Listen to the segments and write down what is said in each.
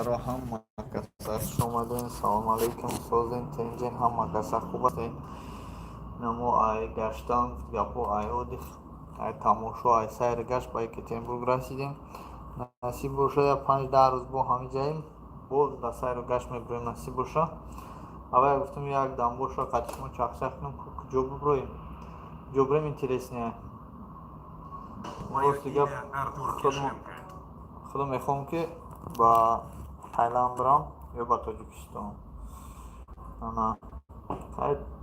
Ҳама каса хуш омадем. Салом алейкум, созен, тинҷен, ҳама каса хуб ҳастем. Намо ай гаштан, гапо, ай отдых, ай тамошо, ай сайру гашт ба Екатеринбург расидем. Насиб боша, я 5-10 рӯз бо ҳамин ҷаем, боз ба сайру гашт мебироем, насиб боша. Аввал гуфтем, як дам боша, қати шумо чахчах кунем, куҷо биброем, куҷо бирем, интересный. Мое Рости гап, имя Артур худмо Кишенко. худо мехоҳам, ки ба Тайланд бирам ё ба Тоҷикистон. Ана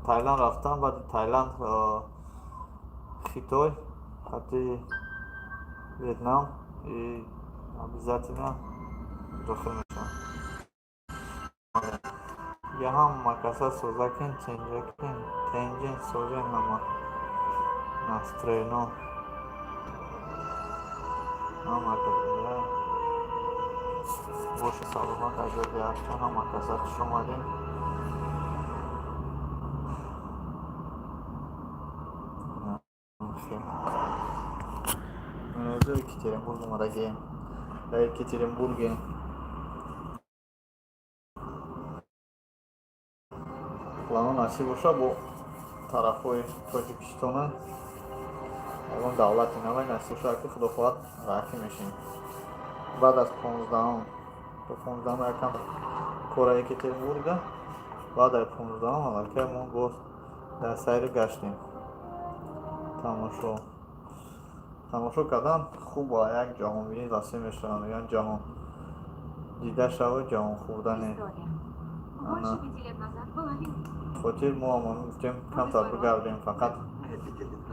Тайланд рафтам, баъди Тайланд Хитой, хати Вьетнам и обязательно дохил мешавам. Я ҳама каса созакин, тинҷакин, тинҷин, созен, ҳама настроено, ҳама каса боша, саломат. Агар биҳарчон, ҳама каса хуш омадем. Ҳозир Екатеринбург омадагием, дар Екатеринбургем. Плано насиб боша, бо тарафҳои Тоҷикистона, ягон давлати навай насиб боша, ки худо хоҳад, рафӣ мешем. Баъд аз 15-ум, то 15-ум якам кора Екатеринбурга, баъд аз 15-ум аллакай мо боз дар сайру гаштем. Тамошо кардан хуб, як ҷаҳонбинӣ васеъ мешавад, мегӯянд, ҷаҳон дида шавад, ҷаҳон хӯрдане. История. Ана. Больше 5 лет назад половина. Хотир мо ҳам гуфтем, камтар бигардем, фақат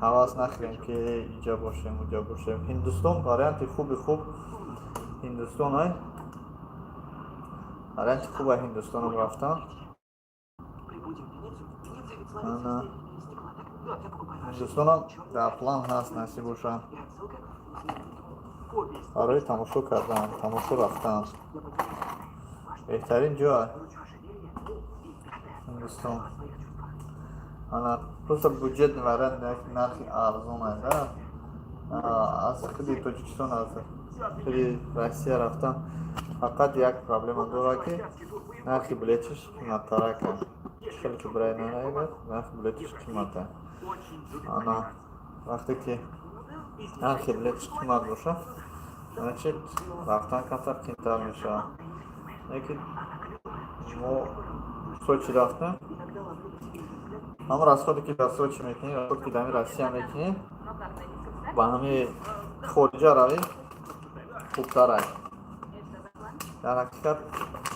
ҳавас нахӯрем, ки иҷа бошем, уҷа бошем. Ҳиндустон варианти хуби хуб, Ҳиндустон ай варианти хуб, ай Ҳиндустонам рафтан. Прибудем в Венецию. Венеция ведь славится Ана. стилем стекла, так? Да, я покупаю Ҳиндустонам дар план ҳаст, насиб боша. И отсылка к знаменитому повесть. Барои тамошо кардан, тамошо рафтан Я понимаю. Ваш беҳтарин ҷо выручу ожерелье. И пятое. Ҳиндустон. О своих чувствах. Ана просто бюджетный вариант, як нархи арзон ай да. Аз худи Тоҷикистон, аз худи Россия рафтан фақат як проблема дорад, ки нархи билетиш қиматтарак. Хеле ки бирай нараибад, нархи билетиш қимата. Очень любит Ана поиграть. вақте ки нархи билетиш қимат боша, значит, рафтан камтар қиматтар мешавад. Лекин мо Сочи рафтем, Иногда ловлю на себе взгляд. ҳамон расходе ки дар Сочи мекунӣ, расход ки дар ҳамин Россия мекунӣ, Но как на низком старте? ба ҳамин хориҷа равӣ хубтар ай. Это за план? Дар ҳақиқат,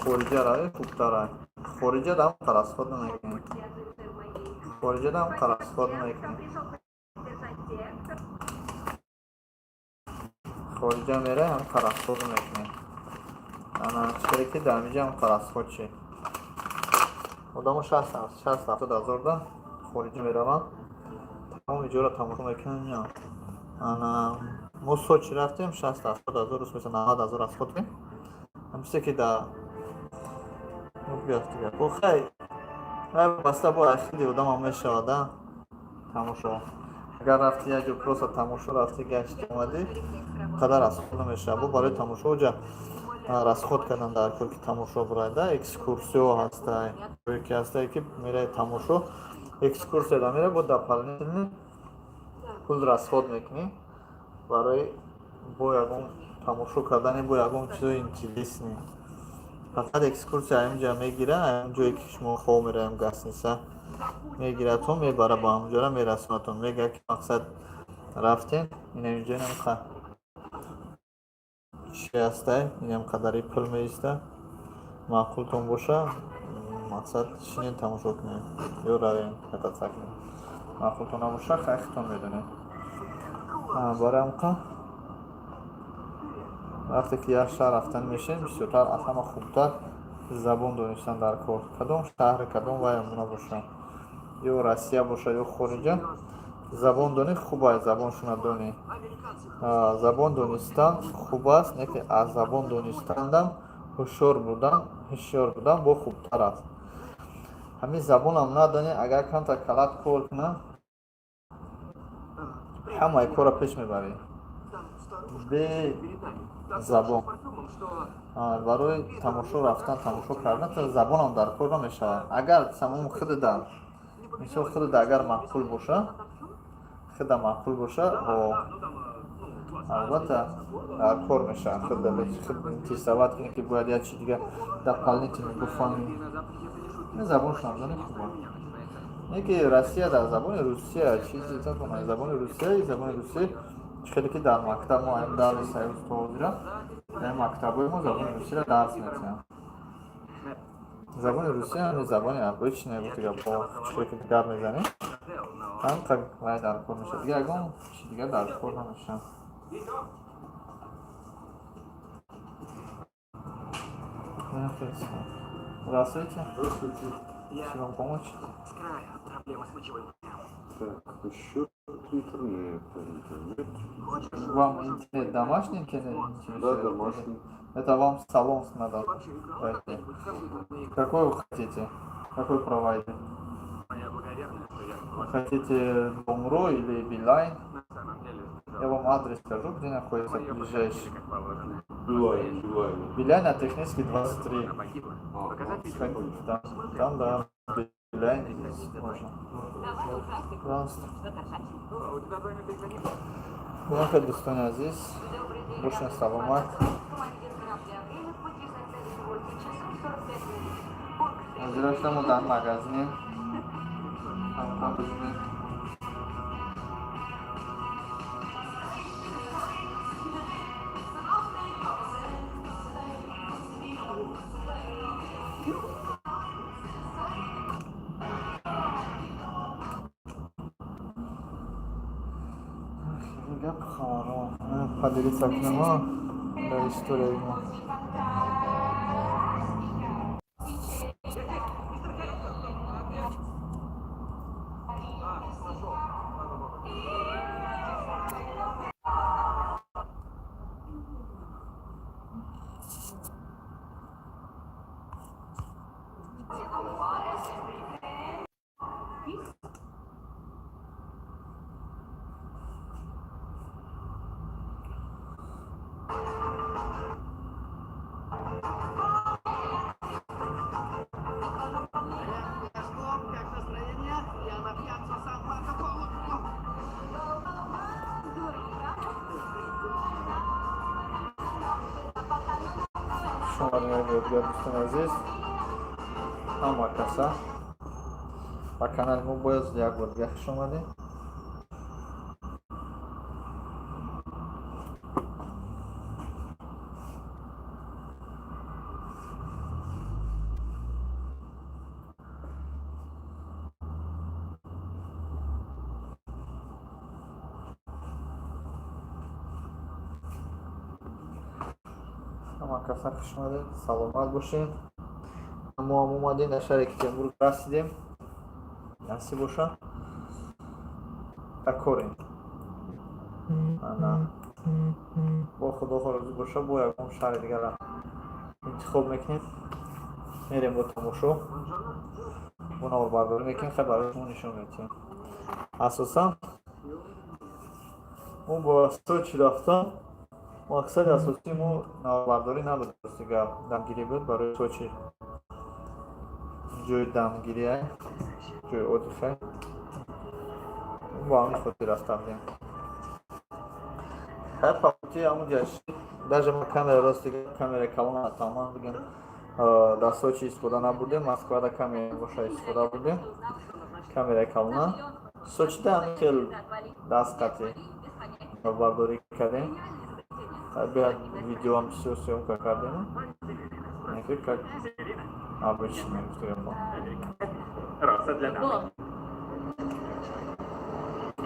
хориҷа равӣ хубтар ай. Хориҷа дам расход намекунӣ, Я же в моей. хориҷа дам расход намекунӣ. Пришел поддержать тех, Хориҷа мерай, ҳам расход мекунӣ. Ана чиқаре ки дар ҳаминҷа ҳам расход чи одамо 60-70 ҳазор да хориҷа мераванд, тамоми ҷоро тамошо мекунанд, меянд. Ана мо Сочи рафтем, 60-70 ҳазор, рӯз меса 90 ҳазор расход кунем. Ҳамчизе ки да хай баста бо хеле одамам мешавад да тамошо. Агар рафти як ҷо, просто тамошо рафти, гашти, омадӣ, қадар расход намешавад. Бо барои тамошо оҷа расход кардан дар кор, ки тамошо бурайда, экскурсиё ҳастай, ҷое ки ҳастай, ки мераи тамошо, экскурсия да мерай, бо дополнительный пул расход мекунӣ барои бо ягон тамошо кардани, бо ягон чизои интересный. Фақат экскурсия ҳаминҷа мегира, ҳамин ҷое ки шумо хоб мераем, гостиница мегиратон, мебара, ба ҳамонҷора мерасонатон, мегӯяд, ки мақсад рафтем, инаминҷо инамқа чи ҳастай, инам қадари пул меиста, маъқултон боша, мақсад, шинем, тамошо кунем ё равем кататься кунем. Маъқултон набоша, хай, худтон медонед. Барои ҳамқа вақте ки як шаҳр рафтан мешем, бисёртар, аз ҳама хубтар забон донистан дар кор. Кадом шаҳр, кадом вай набоша, ё Россия боша, ё хориҷа, забон донӣ хуб аст, забоншона донӣ. Забон донистан хуб аст, не ки аз забон донистандам ҳушёр будан бо хубтар аст. Ҳамин забонам надонӣ, агар камтар калат кор кунам, ҳамаи корро пеш мебарӣ. Бе забон барои тамошо рафтан, тамошо кардан забонам дар кор намешавад. Агар самом худда, мисол, худда агар маъқул боша, худда маъқул боша, албатта, дар кор мешавад. Худда интересовать кунӣ, ки бояд як чи дига дополнительно бифаҳмӣ, забоншонам донӣ, хуб. Не ки Россия дар забони Русия чизи, забони Русия, забони Русия хеле ки дар мактаб мо ам даври союз то ҳозира дар мактабҳои мо забони русиро дарс метиҳам. Забони русия ҳамин забони обычный буд, гапҳо хеле ки гап мезанем, ҳам вай дар кор мешавад, дига ягон чи дига дар кор намешавад. Здравствуйте. Здравствуйте. Чем вам помочь? С края проблема с мочевым пузырем. Так, насчет интернета. Интернет. Хочешь? Вам интернет, домашний интернет интересует? Да, домашний. Это вам в салон надо Ты вообще играл пойти. когда-нибудь в компьютерные игры? Какой вы хотите? Какой провайдер? Моя благоверная, что я Вы хотите Дом.ру или Билайн? на самом деле Я вам адрес скажу, где находится Ее ближайший. похоронили, как положено. Билайн, Билайн. Билайн на Технический 23. Она погибла. А, Показать видео? Там, там, да, Билайн здесь можно. Давай ужастик. Пожалуйста. Что-то ржачь. О, у тебя двойной перезвонил. Гунаҳ, дӯстони азиз, Добрый день. бошед саломат. Командир корабля. Время в пути составит 8 часов 45 минут. Пункт Ҳозир мо дар магазин ҳамкор бизинем. Гап хабаро поделиться кунем дар историяи мо. А, нашел. Слава богу. Как настроение? Я на пьяццо Сан-Марко Поло. Шумо ёдгор, дӯстони азиз, ҳама каса ба канали мо бояд як бор дига хуш омадед. Ҳама каса хуш омадед, саломат бошед. Мо ҳам омадем, дар шаҳри Екатеринбург расидем, насиб боша, дар корем. Ана бо худо розӣ боша, бо ягон шаҳри дигара интихоб мекунем, мерем бо тамошо, бо наворбардорӣ мекунем. Хай, барои шумо нишон медиҳем. Асосан мо бо Сочи рафтан мақсади асосии мо наворбардорӣ набуд, рости гап, дамгирӣ буд. Барои Сочи ҷои дамгирия, ҷои отдыха, бо ҳамин хотир рафта будем. Хай, по пути ҳамун ҷаши даже ма камера, рости гап, камераи калон тамоман бигем, дар Сочи истифода набурдем. Москвада камера боша истифода бурдем, камераи калона. Сочида ҳамин хел даст қатӣ бардорӣ кардем. Беҳад видеоам всё съёмка кардем, не как обычно, гуфтагапо. Роза для дамы.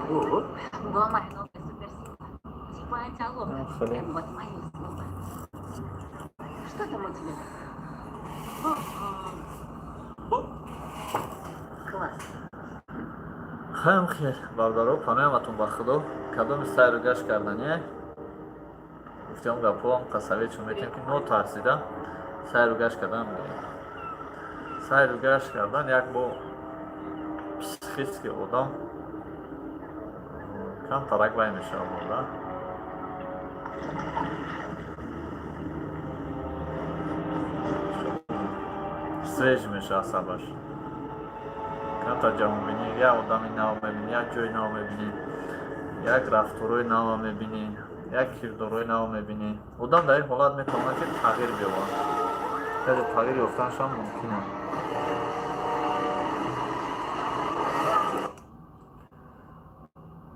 Бо. Бо моя новая суперсила. Типа антилопа. Ну, хлеб. Вот мое слово. Что там у тебя? Бо. Класс. Хаем хел, бародаро, панояматон ба Худо. Кадоми сайру гашт кардане, гуфтем, гапҳоам қасаве чун метавем, ки нотарсида сайру гашт кардан мегӯем. Сайру гашт кардан як бо психически одам камтарак вай мешавад, да. Свеж меша асабаш. Камтар ҷаҳонбинӣ, як одами нав мебинӣ, як ҷои нав мебинӣ, як рафторои нава мебинӣ, як кирдорҳои нав мебинӣ. Одам дар ин ҳолат метавонад, ки тағйир биёбад. Яъне тағйир ёфтанашам мумкин аст.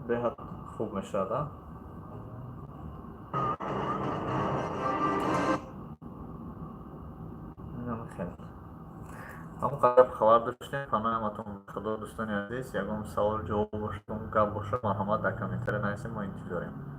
Беҳад хуб мешавад, а? Инам хеле. Ҳамон қадар хабар доштем. Паноҳи ҳаматон Худо, дӯстони азиз. Ягон савол, ҷавоб бошад, гап бошад, марҳамат, дар комментария нависем, мо интизорем.